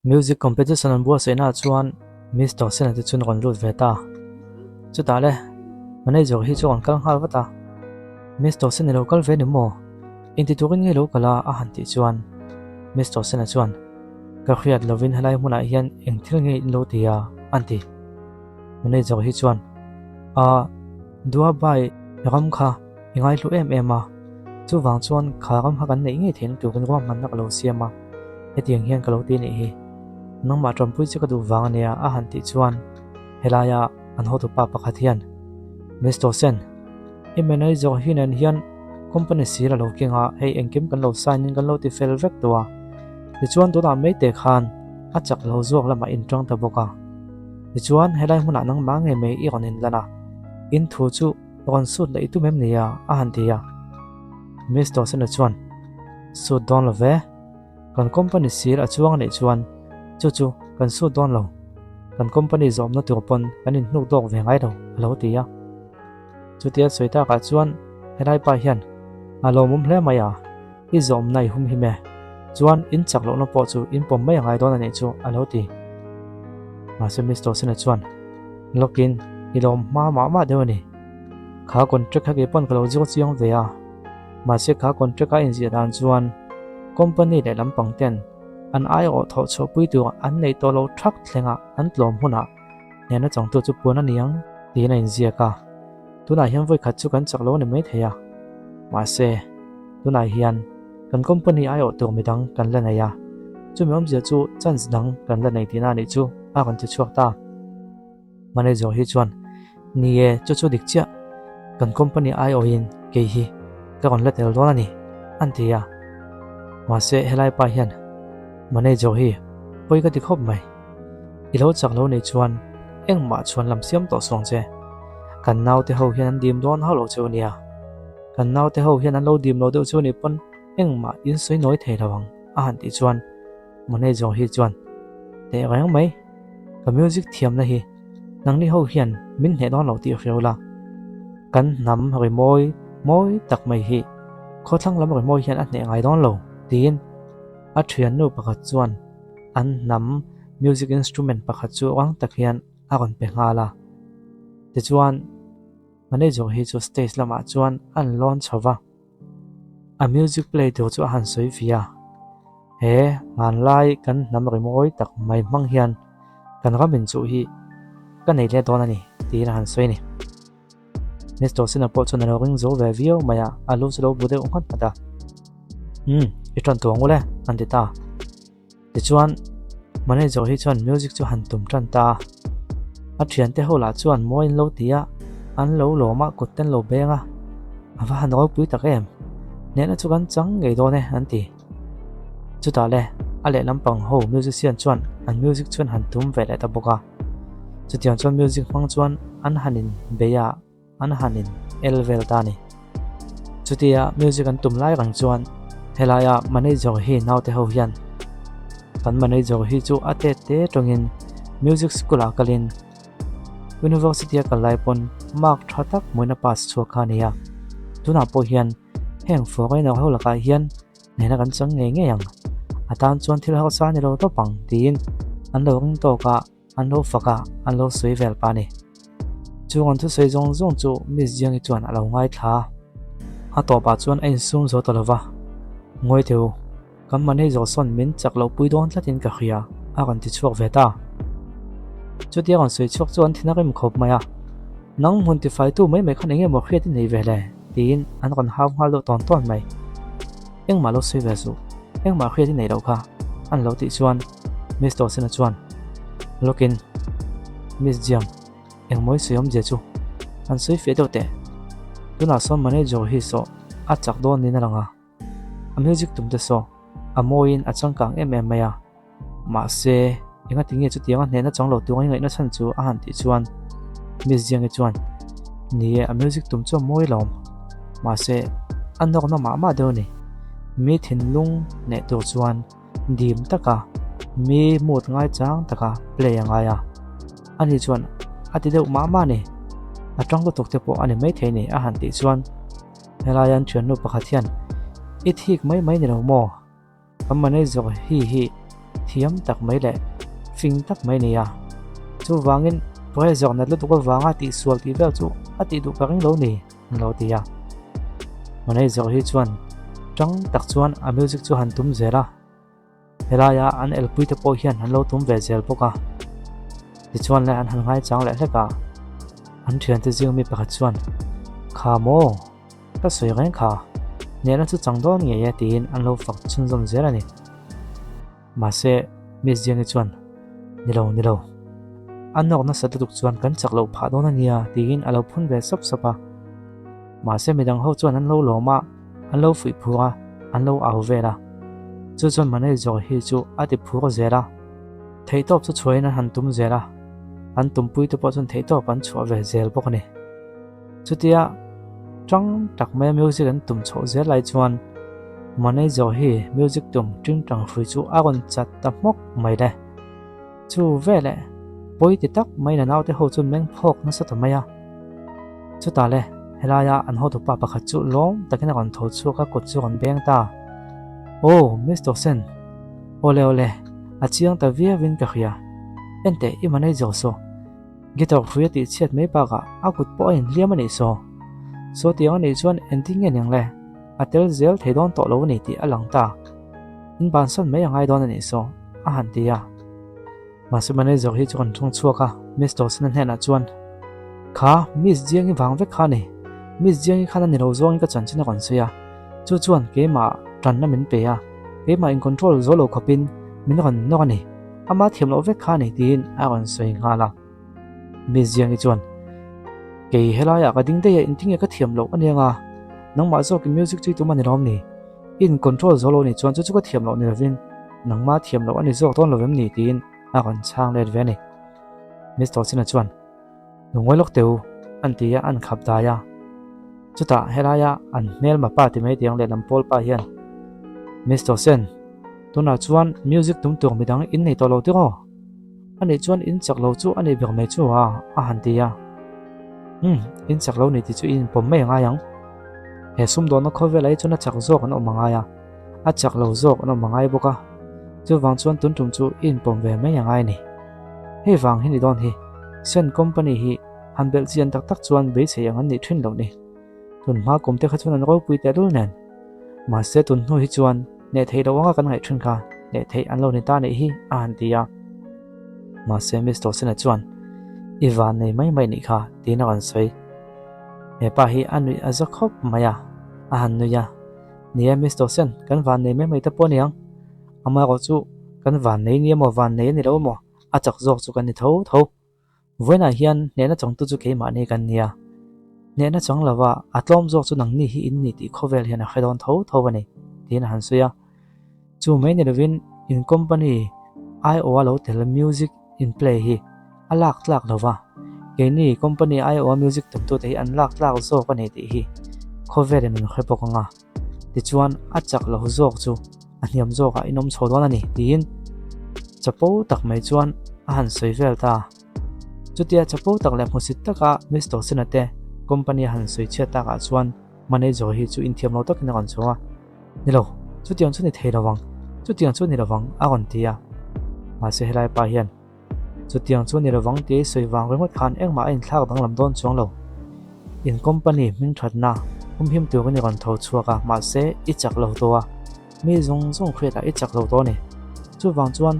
Music competition an buatsaihnaah chuan Mister Sena te chu an rawn lut ve ta. Chutah le, manager hi chu a rawn kal nghal vat a. Mister Sena lo kal ve ni maw? Inti turin nge lo kal a? a han tih chuan Mister Sena chuan, Ka hriat lovin helai hmunah hian eng thil nge in lo ti a? an ti. Manager hi chuan, A, Duabai ram kha i ngaihlu em em a, chuvang chuan kha ram kha kan neih ngei theihna turin ruahmanna ka lo siam a, hetiang hian ka lo ti anih hi. Nangmah tanpui che ka duh vang ania a han tih chuan helaia an hotupa pakhat hian, Mister Sen, i manager hi nen hian company sir a lo keng a, hei engkim kan lo sign in kan lo ti fel vek tawh a, tichuan tunah maite khan a chak lo zawk lamah in tang ta bawk a. Tichuan helai hmunah nangmah ngei mai i rawn inlan a, in thu chu rawn sut leh i tum em ni a? a han ti a. Miss Dawson-a chuan, Sut dawn lo ve, kan company sir a chuang anih chuan chu chu kan sut dawn lo, kan company zawmna tur pawn kan inhnuk dawk ve ngai lo, a lo ti a. Chutia sawi takah chuan helai pa hian a lawmawm hle mai a, I zawmna i hum him e. Chuan in chak lohna pawh chu in pawm mai a ngai dawn a nih chu, a lo ti. Mahse Miss Dawson-a chuan, Lawkin, i lawm hma mah mah deuh a ni. Kha contract kha kei pawn ka lo zir chiang ve a. Mahse kha contract a inziah dan chuan company leh lampang ten an aiawh thawh chhuahpui tur an neih tawh lo thak thlenga an tlawm hunah hnehna changtu chu puan a ni ang tiin a inziak a. Tunah hian vawikhat chu kan chak lo a ni maithei a. Mahse. Tunah hian kan company aiawh tur midang kan la nei a, chumi awmzia chu chance dang kan la nei tihna a nih chu a rawn ti chhuak ta. Manager hi chuan, Ni e, chu chu dik chiah, kan company aiawhin kei hi ka rawn la tel dawn a ni, an ti a. Mahse helai pa hian manager hi pawi ka ti khawp mai, i lo chak lo nei chuan engmah chhuan lam siam tawh suang che, kan naute ho hian an dim dawn hauh lo che u nia. Kan naute ho hian an lo dim lo deuh chu ni pawn engmah in sawi nawi thei lo ang a han tih chuan manager hi chuan teh reng mai ka music thiamna hi nangni ho hian min hneh dawn lo tih hriau la kan hnam rimawi mawi tak mai hi khawthlang lam rimawi hian a hneh ngai dawn lo tiin a thiannu pakhat chuan an hnam music instrument pakhat chu rang tak hian a rawn pe nghal a tichuan. Manager hi chu stage lamah chuan an lawn chho va, a music play tur chu a han sawi vi a. He hmanlai kan hnam rimawi tak mai hmang hian kan ram inchuh hi ka nei leh dawn a ni tiin a han sawi a ni. Miss Dawson-a pawh chuan a lo ring zo ve viau mai a, a lu chu lo bu deuh nghat nghat a. Umm, i ṭan tuang ule, an ti ta. Tichuan, manager hi chuan music chu han tum tan ta a. A thiante ho lah chuan mawi an lo ti a, an lo lawm a, kut te an lo beng a. A va han ropui tak em! Hnehna chu kan chang ngei dawn e, an ti. Chutah le, a lehlam pang ho musician chuan an music chu an han tum ve leh ta bawk a. Chutiang chuan music hmang chuan an han inbei a. an han in el vel ta a ni. Chutia music an tum lai reng chuan helaia manager hi naute ho hian kan manager hi chu a tet te tawngin music school ah kalin university a kal lai pawn mark tha tak hmuin a pass chhuak kha a ni a, tunah pawh hian heng foreigner ho lakah hian hnehna kan chang ngei ngei ang, a tan chuan thil harsa a ni lo tawp ang tiin an lo ring tawk a. An lo fak a, an lo sawi vel pa a ni. Chung an thusawi zawng zawng chu Miss Jiangi chuan a lo ngaithla a. A tawpah chuan a insum zo ta lo va, Ngawi teh u, kan manager sawn min chak loh pui dawn tlatin ka hria, a rawn ti chhuak ve ta. Chutia rawn sawi chhuak chu an thin a rim khawp mai a, Nang hmun tifaitu mai mai khan eng nge maw hriat i nei ve le? tiin an rawn hau nghal deuh tawn tawn mai. Engmah lo sawi ve suh, engmah hriat i neih loh kha, an lo tih chuan Miss Dawson-a chuan, Lawkin, Miss Jiang, engmaw i sawi awmzia chu han sawi fiah deuh teh. Tunah sawn manager hi saw a chak dawn niin a lang a, a music tum te saw a mawiin a changkang em em mai a, mahse engati nge chutianga hnehna chang lo tur a ngaihna chhan chu a han tih chuan Miss Jiang-i chuan, Ni e, a music tum chu a mawi lawm, mahse a nawkna mah mah deuh a ni. Mi thinlung hneh tur chuan dim taka mi mood ngai chang taka play a ngai a, ani chuan a ti deuh mah mah a ni, a tang lutuk te pawh a ni maithei ni a han tih chuan helaia an thiannu pakhat hian i thik mai mai ni lo maw? Kan manager hi hi thiam tak mai leh fing tak mai a ni a. Chuvangin pressure nat lutuk avanga tihsual tih vel chu a tih duh ka ring lo ni, an lo ti a. Manager hi chuan tang tak chuan a music chu han tum zel a. Helaia an elpui te pawh hian an lo tum ve zel bawk a. Tichuan le an han ngaichang leh hlek a, an thiante zing mi pakhat chuan, Kha maw? Ka sawi reng kha. Nehna chu chang dawn ngei e tiin an lo fak chhunzawm zel a ni. Mahse, Miss Jiangi chuan, Ni lo, ni lo. A nawk nasa lutuk chuan kan chak loh phah dawn a nia tiin a lo phun ve sawp sawp a. Mahse midang ho chuan an lo lawm a, an lo fuih phur a, an lo au vel a. Chu chuan manager hi chu a ti phur zel a, theihtawp chu chhuahin an han tum zel a, an tumpui te pawh chuan theihtawp an chhuah ve zel bawk a ni. Chutia tang tak maia music an tum chhoh zel lai chuan manager hi music tum tingtang hrui chu a rawn chat ta hmawk mai le. Chu veleh pawi ti tak mai na naute ho chu meng phawk nasa ta mai a. Chutah le helaia an hotupa pakhat chu lawm takin a rawn tho chhuak a kut chu a rawn beng ta. Aw Mister Sen, awle awle, a chiang ta viauin ka hria. Enteh i manager saw, guitar hrui a tih chhiat mai bakah a kut pawh a inhliam a nih saw. Saw tiang a nih chuan engtin nge niang le, a tel zel thei dawn tawh lo a ni tih a lang ta. In bansan mai a ngai dawn a nih saw, a han ti a. Mahse manager hi chu kan thung chhuak a, Miss Dawson-a hnenah chuan, Kha, Miss Jiangi vang vek kha a ni. Miss Jiangi khan a ni lo zawngin ka chanchin a rawn sawi a, chu chuan keimah tanna min pe a, keimah in control zo lo khawpin min rawn nawr a ni. Ama thiam loh vek kha a ni tiin a rawn sawi nghal a. Miss Jiangi chuan, Kei helaiah ka ding daih a, engtinge ka thiam loh a nia nga? Nangmah zawkin music chu i tum a ni lawm ni? I in control zo lo nih chuan chu chu ka thiam loh ni lovin nangma thiam loh a ni zawk dawn lo em ni tiin a rawn chhang let ve a ni. Miss Tawchina chuan, Lungawi lawk teh u, an ti a, an khap dai a. Chutah helaia an hmelma pa ti mai tiang lehlam pawl pa hian, Miss Tawchen, tunah chuan music tum tur midang in nei tawh lo tiraw? A nih chuan in chak lo chu a nih ber mai chu a, a han ti a. Umm, in chak lo ni tih chu i inpawm mai a ngai ang. He sumdawnna khawvelah hi chuan a chak zawk an awm a ngai a, a chak lo zawk an awm a ngai bawk a. Chuvang chuan tun tum chu i inpawm ve mai a ngai a ni. Hei vang hi ni dawn hi, Sen Company hi han belh chian tak tak chuan beisei ang an nih thin loh ni. Tun hma kum te kha chuan an ropui tehlul nen. Mahse tun hnu hi chuan hneh theih loh anga kan ngaih thin kha hneh theih an lo ni ta nih hi a han ti a. Mahse Miss Dawson-a chuan I van nei mai mai nih kha tiin a rawn sawi. He pa hi a nuih a za khawp mai a, a han nui a. Ni e Miss Dawson, kan van nei mai mai te pawh a niang. Amaherawh chu kan van nei nia maw van nei a ni lo maw a chak zawk chu kan ni tho tho. Vawiinah hian hnehna changtu chu keimahni kan nia. Hnehna chang lova a tlawm zawk chu nangni hi in ni tih khawvel hian a hre dawn tho tho a ni, tiin a han sawi a. Chu mai ni lovin in company aiawha lo tel music in play hi a lak tlak lova, keini company aiawha music tumtute hi an lak tlak zawk a ni tih hi khawvelin an hre bawk ang a. Tichuan a chak lo zawk chu a hniam zawkah in awm chho dawn a ni tiin chapo tak mai chuan a han sawi vel ta. Chutia chapo tak leh hmusit taka Miss Dawson-a te company a han sawi chhiat takah chuan manager hi chu inthiam lo takin a rawn chho a, Ni lo, chutiang chu ni thei lo ang, chutiang chu ni lo ang a rawn ti a. Mahse helai pa hian Chutiang chu ni lovang tih sawi vang ringawt khan engmah a inthlak danglam dawn chuang lo. In company hming thatna humhim turin i rawn tho chhuak a, mahse i chak lo tawh a, mi zawng zawng hriatah i chak lo tawh a ni. Chuvang chuan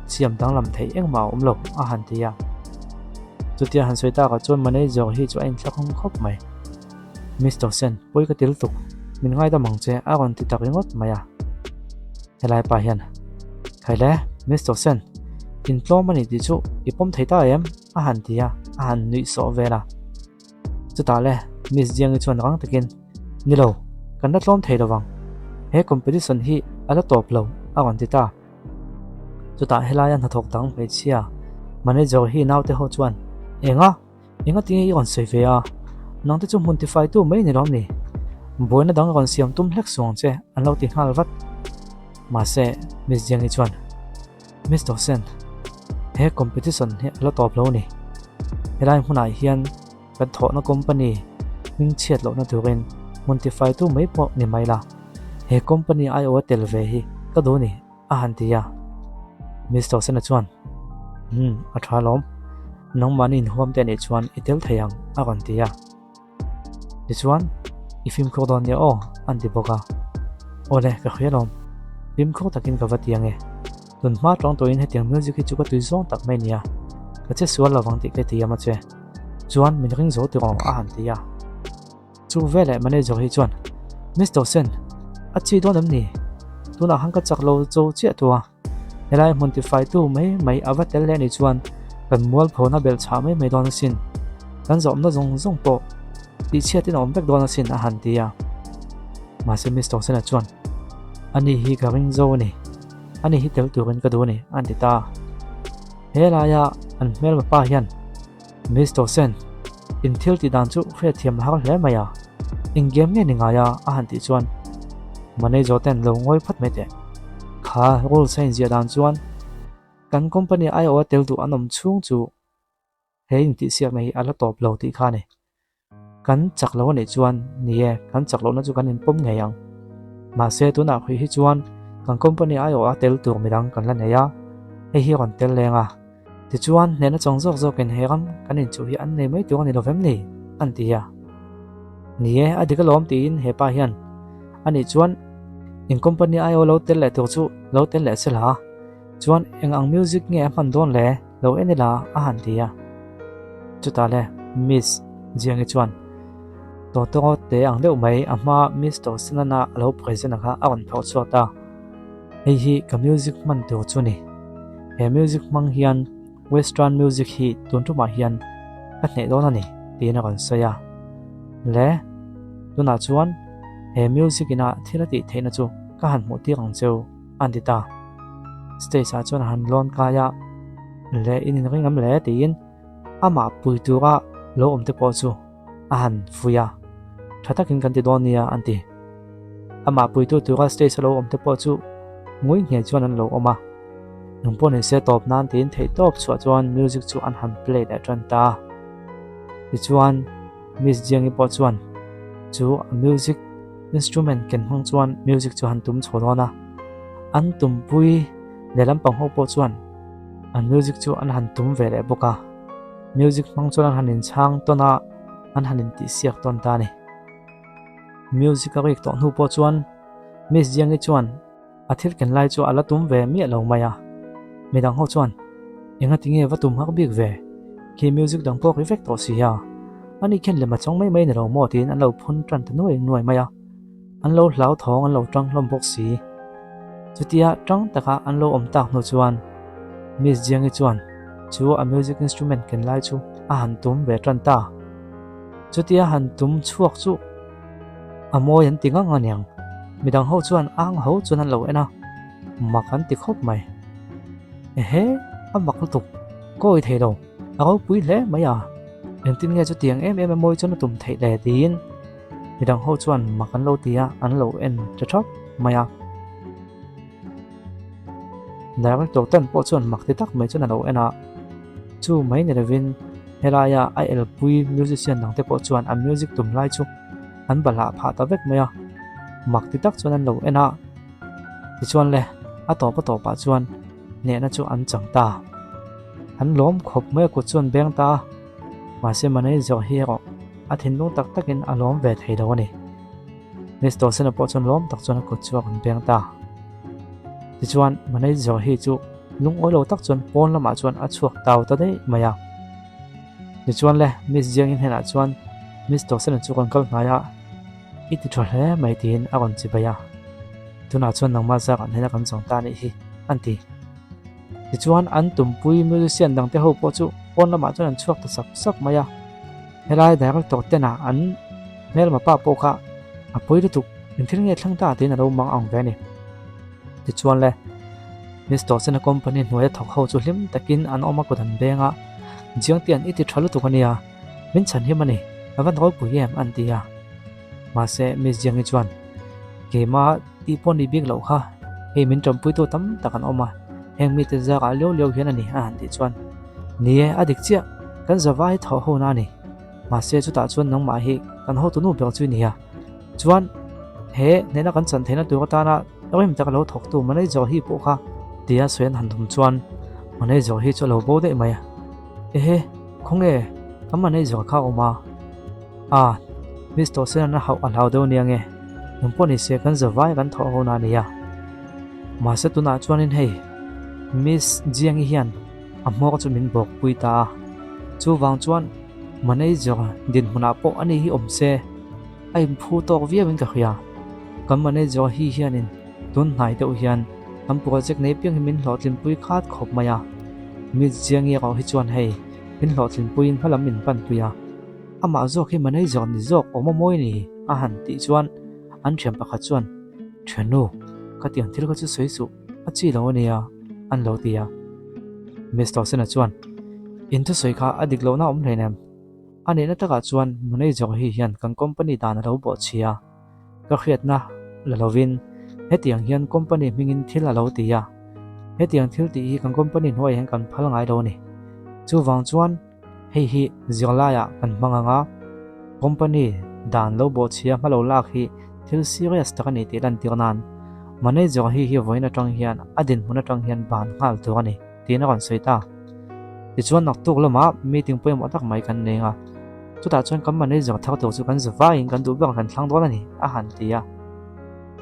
siam danglam theih engmah a awm lo, a han ti a. Chutia han sawi takah chuan manager hi chu a inthlak hung khawp mai. Mister Sen, pawi ka til tuk, min ngaidam ang che a rawn ti tak ringawt mai a. Helai pa hian, Khaile, Mister Sen, in tlawm a ni tih chu i pawm thei ta em? a han ti a, a han nuih sawh vel a. Chutah le, Miss Jiangi chuan rang takin, Ni lo, kan la tlawm thei lovang. He competition hi a la tawp lo, a rawn ti ta. Chutah helaia hnathawk dang hmeichhia, manager hi naute ho chuan, Enga? Enga tinge i rawn sawi ve a? Nangte chu hmun tifaitu mai ni lawm ni? Buaina dang rawn siam tum hlek suh ang che, an lo ti nghal vat. Mahse, Miss Jiangi chuan, Miss Dawson, he competition hi a la tawp lo ni. Helai hmunah hian kan thawhna company hming chhiat lohna turin hmun tifaitu mai pawh ni mai la, he company aiawha tel ve hi ka duh ni, a han ti a. Mister Sena chuan, Umm, a tha alawm. Nangmahni inhuam te anih chuan i tel thei ang, a rawn ti a. Tichuan, i fimkhur dawn nia aw, an ti bawk a. Awle, ka hria alawm. Fimkhur takin ka va ti ange. Tun hma tawng tawhin hetiang music hi chu ka tui zawng tak mai nia. Ka che sual lovang tih ka ti am a che. Chuan min ring zo tiraw a han ti a. Chu veleh manager hi chuan, Mister Sen, a chi dawn em ni? Tunah khan ka chak lo cho chiah tu a. Helai hmun tifaitu mai mai a va tel leh anih chuan kan mualphona belh chhah mai mai dawn asin. Kan zawhna zawng zawng pawh tihchhiatin a awm vek dawn asin a han ti a. Mahse Mister Sena chuan, Ani hi ka ring zo a ni. Ani hi tel turin ka duh a ni a ti ta. He laia an hmelma pa hian Mister Sen, in thil tih dan chu hriatthiam a har hle mai a, eng game nge ni ngai a? a han tih chuan manager ten lo ngawi phawt mai teh. Kha rules a inziah dan chuan kan company aiawha tel duh an awm chhung chu he intihsiakna hi a la tawp lo tih kha a ni. Kan chak lo a nih chuan, ni e, kan chak lohna chu kan inpawm ngei ang. Mahse, tunah khuih hi chuan kan company aiawh a tel tur midang kan la nei a, hei hi rawn tel leng a. Tichuan, hnehna chawng zawk zawkin he ram kan inchuh hi an nei mai tur a ni lo vem ni? an ti a. Ni e, a dik alawm tiin he pa hian, A nih chuan, in company aiawh lo tel leh tur chu lo tel leh sela, chuan eng ang music nge a hman dawn le? Lo en ila a han ti a. Chutah le Miss Jiangi chuan Tawtawng te ang deuh mai a hma Miss Tosinana a lo present a kha a rawn phawrh chhuak ta. Hei hi ka music hman tur chu ni. He music hmang hian western music hi tun tumah hian ka hneh dawn a ni tiin a rawn sawi a. Le tunah chuan he music ina thil a tih theihna chu ka han hmuh tir ang cheu. A ti ta. Stage ah chuan a han lawn kai a, Le in inring am le tiin amah pui tura lo awm te pawh chu a han fui a, Tha takin kan ti dawn nia an ti. Amah puitu tura stage a lo awm te pawh chu ngui nghei chuan an lo awm a, nung pawh nise tawp nan tiin theihtawp chhuah chuan music chu an han play leh tan ta. Tichuan Miss Jiangi pawh chuan chu a music Instrument ken hmang chuan music chu han tum chho dawn a, an tumpui lehlam pang ho pawh chuan an music chu an han tum ve leh bawk a, music hmang chuan an han inchhang tawn a, an han intihsiak tawn ta a ni. Music a rik tawh hnu pawh chuan Miss Jiangi chuan A thil ken lai chu a la tum ve miah lo mai a. Midang ho chuan, Enga tinge va tum hak bik ve? Khi music dang pawh ri vek tawh si a. Ani khian lem a chawng mai mai ni lo maw tiin an lo phun tan ta nuai nuai mai a. An lo hlauthawng an lo tang hlawm bawk si. Chutia tang taka an lo awm tak hnu chuan Miss Jiangi chuan chu a music instrument ken lai chu a han tum ve tan ta. Chutia han tum chhuak chu A mawi an ti ngang aniang. Midang ho chuan ang ho chuan an lo en a, mak an ti khawp mai. Ehe, a mak lutuk, ka awi thei lo, a ropui hle mai a, engtin nge chutiang em em a mawi chuan a tum theih le tiin midang ho chuan mak an lo ti a, an lo en tha thap mai a. Director tan pawh chuan mak ti tak mai chuan a lo en a, chu mai ni lovin helaia a elpui musician dang te pawh chuan an music tum lai chu an bahlah phah ta vek mai a, mak ti tak chuan an lo en a, tichuan le a tawp a tawpah chuan hnehna chu an chang ta, an lawm khawp mai a kut chu an beng ta a, mahse manager hi erawh a thinlung tak takin a lawm ve thei lo a ni. Miss Dawson-a pawh chuan lawm tak chuan a kut chu a rawn beng ta. Tichuan, manager hi chu lungawi lo tak chuan pawn lamah chuan a chhuak tau ta daih mai a. Tichuan le, Miss Jiangin hnenah chuan Miss Dawson-a chu rawn kal hnai a, I ti tha hle mai tiin a rawn chi bai a. Tunah chuan nangmah zak an hnena kan chang ta anih hi, an ti. Tichuan, an tumpui musician dangte ho pawh chu pawn lamah chuan an chhuak ta sap sap mai a. Helai director tena an hmelma pa pawh kha a pawi lutuk, engthil nge thleng ta tiin a lo mang ang ve a ni. Tichuan le, Miss Dawson-a company hnuaia thawk ho chu hlim takin an awm a kut an beng a, Jiangtian i ti tha lutuk a nia, min chhan him a ni, a va ropui em an ti a. Mahse Miss Jiangi chuan, Keima tih pawh ni bik loh kha, hei min tanpuitu tam tak an awm a, heng mite zarah liau liau hian a ni a han tih chuan, Ni e, a dik chiah, kan zavai hi thawh ho na a ni. Mahse chutah chuan nangmah hi kan hotunu ber chu i ni a. Chuan he hnehna kan chan theihna tur atana rim taka lo thawktu manager hi pawh kha. Tia sawi an han tum chuan manager hi chu a lo bo daih mai a. Ehe, khawnge kan manager kha a awm a? A, Mister Senan a hauh a hlau deuh nia nge? Nung pawh ni se kan zavai kan thawh ho na a nia. Mahse tunah chuanin hei Miss Jiangi hian a hmawk chu min bawk pui ta a. Chuvang chuan manager dinhmunah pawh ani hi awm se a inphu tawk viauin ka hria. Kan manager hi hianin tun hnai deuh hian kan project nei piang hi min hlawhtlinpui khat khawp mai a. Miss Jiangi erawh hi chuan hei min hlawhtlinpuiin hmalam min panpui a. Amah zawk hi manager ni zawk awm a mawi ni a han tih chuan an thian pakhat chuan Thiannu, khatiang thil kha chu sawi suh, a chi lo a nia an lo ti a. Mister Sena chuan In thusawi kha a dik lohna awm hleinem. A nihna takah chuan manager hi hian kan company dan a lo bawhchhi a. Ka hriatna la lovin hetiang hian company hmingin thil a lo ti a. Hetiang thil tih hi kan company hnuaiah hian kan phal ngai lo a ni. Chuvang chuan hei hi zirlaiah kan hmang ang a, company dan lo bawhchhia hma lo lak hi thil serious tak a ni tih lantir nan manager hi hi vawiin atang hian a dinhmun atang hian ban nghal tur a ni tiin a rawn sawi ta. Tichuan naktuk lamah meeting pawimawh tak mai kan nei a, chutah chuan kan manager thar tur chu kan za vaiin kan duh ber kan thlang dawn a ni a han ti a.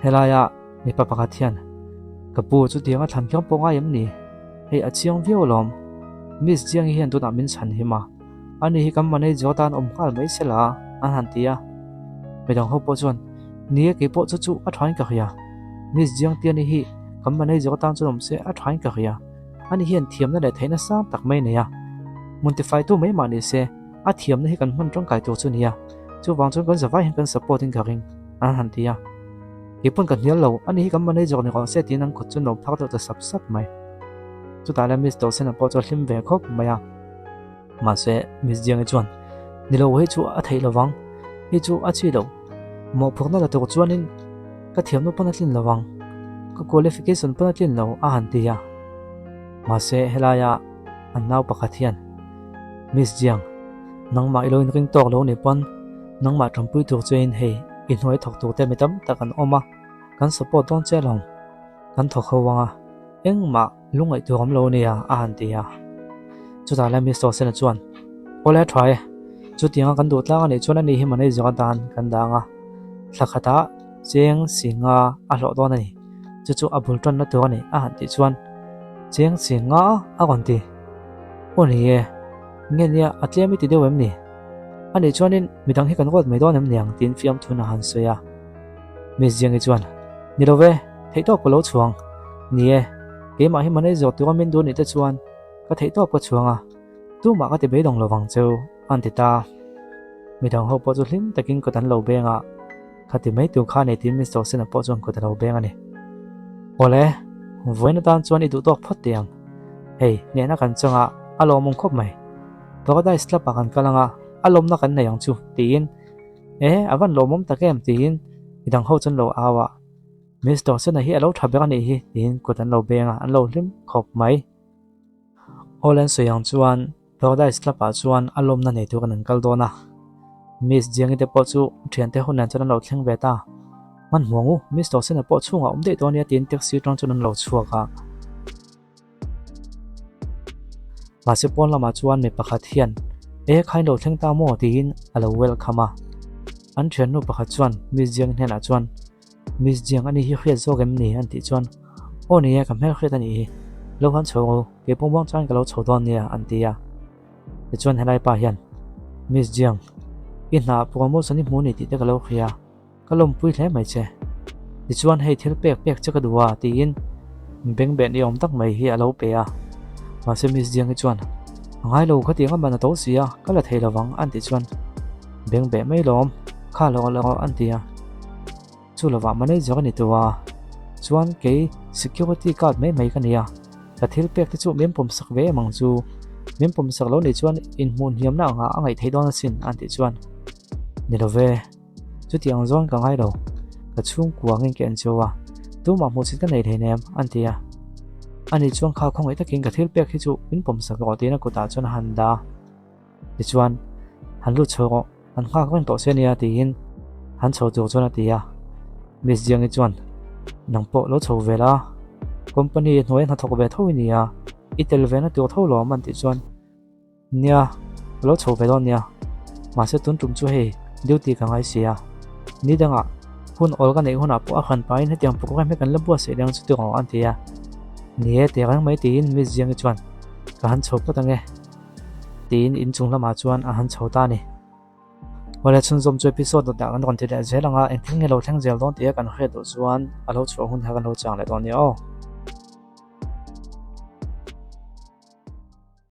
Helaia mipa pakhat hian, Ka pu chutianga thlan kher pawh ngai em ni? Hei a chiang viau alawm. Miss Jiangi hian tunah min chhan him a, ani hi kan manager tan awm nghal mai se la an han ti a. Midang ho pawh chuan, Ni e keipawh chu chu a thain ka hria. Miss Jiang Tiani hi kan manager tan chuan awm se a thain ka hria. Ani hian thiamna leh theihna sang tak mai nei a. Hmun tifaitu mai mah ni se, a thiamna hi kan hman tangkai tur chu nia. Chuvang chuan kan zavai hian kan support in ka ring an han ti a. Keipawn ka hnial lo, ani hi kan manager ni rawh se tiin an kut chu an lo phar deuh ta sap sap mai. Chutah le Miss Dawsena pawh chu a hlim ve khawp mai a. Mahse, Miss Jiangi chuan, Ni lo, hei chu a theih lovang, hei chu a chi lo. Mawhphurhna la tur chuanin ka thiamna pawn a tlin lovang, ka qualification pawn a tlin lo a han ti a. Mahse, helaia an nau pakhat hian, Miss Jiang, nangmah i lo inring tawk lo ni pawn nangmah tanpui tur chein hei i hnuai thawk tur te mi tam tak an awm a, kan support dawn che alawm, kan thawk ho ang a. Engmah lungngaih tur awm lo nia a han ti a. Chutah lai Mister Sena chuan, Awle a tha e, chutianga kan duh tlang a nih chuan ani hi manager atan kan dang a, thla khatah cheng si nga a hlawh dawn a ni, chu chu a bul tanna tur a ni a han tih chuan, Cheng si nga a rawn ti. Aw ni e, nge nia a tlem i ti deuh em ni? A nih chuanin midang hi kan ruat mai dawn em niang tiin fiamthun a han sawi a. Miss Jiangi chuan, Ni lo ve, theihtawp ka lo chhuang. Ni e, keimah hi manager tura min duh nih te chuan ka theihtawp ka chhuang a, tumah ka ti beidawng lo vang cheu, a an ti ta. Midang ho pawh chu hlim takin kut an lo beng a, Khati mai tur kha nei tiin Miss Dawson-a pawh chuan kut a lo beng a ni. Awle, vawiin atan chuan i duh tawk phawt teh ang. Hei, hnehna kan chang a, a lawmawm khawp mai. Paradise Club-ah kan kal ang a, a lawmna kan nei ang chu, tiin E, a van lawmawm tak em? tiin midang ho chu an lo au a. Miss Dawson-a hi a lo tha ber a nih hi, tiin kut an lo beng a, an lo hlim khawp mai. Aw Len sawi ang chuan Paradise Club-ah chuan a lawmna nei turin an kal dawn a. Miss Jiangi te pawh chu thiante ho nen chuan an lo thleng ve ta. Hmanhmuang u, Miss Dawson-a pawh chhungah awm daih dawn nia tiin taxi atang chuan an lo chhuak a. Mahse pawn lamah chuan mi pakhat hian E khain lo thleng ta maw tiin a lo welcome a. An thiannu pakhat chuan Miss Jiang hnenah chuan Miss Jiang ani hi hriat zawk em ni an tih chuan Aw ni e ka hmel hriat a nih hi, lo han chho ru, kei pawh muang chuan ka lo chho dawn nia an ti a. Tichuan helai pa hian Miss Jiang i hna promotion i hmu ni tih te ka lo hria. Ka lawmpui hle mai che. Tichuan hei thil pek pek che ka duh a tiin bengbeh ni awm tak mai hi a lo pe a. Mahse Miss Jiang hi chuan a ngai lo khatiang a man a to si a, ka la thei lovang an tih chuan bengbeh mai lawm, kha lo la rawh an ti a. Chu lovah manager a ni tu a, chuan kei security guard mai mai ka ni a, ka thil pek te chu min pawmsak ve em ang chu, min pawmsak lo nih chuan inhmuh hniamna angah a ngaih theih dawn asin an tih chuan ni lo ve. Chutiang zawn ka ngai lo, ka chhungkua angin ka en cheu a, tumah hmuhchhit ka nei thei nem, an ti a. Ani chuan kha khawngaih takin ka thil pek hi chu min pawmsak rawh tiin a kutah chuan a han dah a. Tichuan, Han lut chho rawh, an nghak reng tawh che nia tiin han chho tur chuan a ti a. Miss Jiangi chuan, Nang pawh lo chho ve la. Company hnuaia hnathawk ve tho i ni a, i tel ve na tur tho lawm an tih chuan, Nia, ka lo chho ve dawn nia. Mahse tun tum chu hei duty ka ngai si a. Ni dangah hun awl ka neih hunah pawh a hran pahin hetiang program hi kan la buatsaih leng chu ti rawh an ti a. Ni e, teh reng mai tiin Miss Ziangi chuan ka han chho phawt ange tiin inchung lamah chuan a han chho ta a ni. Awle chhunzawm chu episode dawtah kan rawn ti leh zel ang a, engthil nge lo thleng zel dawn tih a kan hriat duh chuan a lo chhuah hun kha kan lo chang leh dawn nia aw.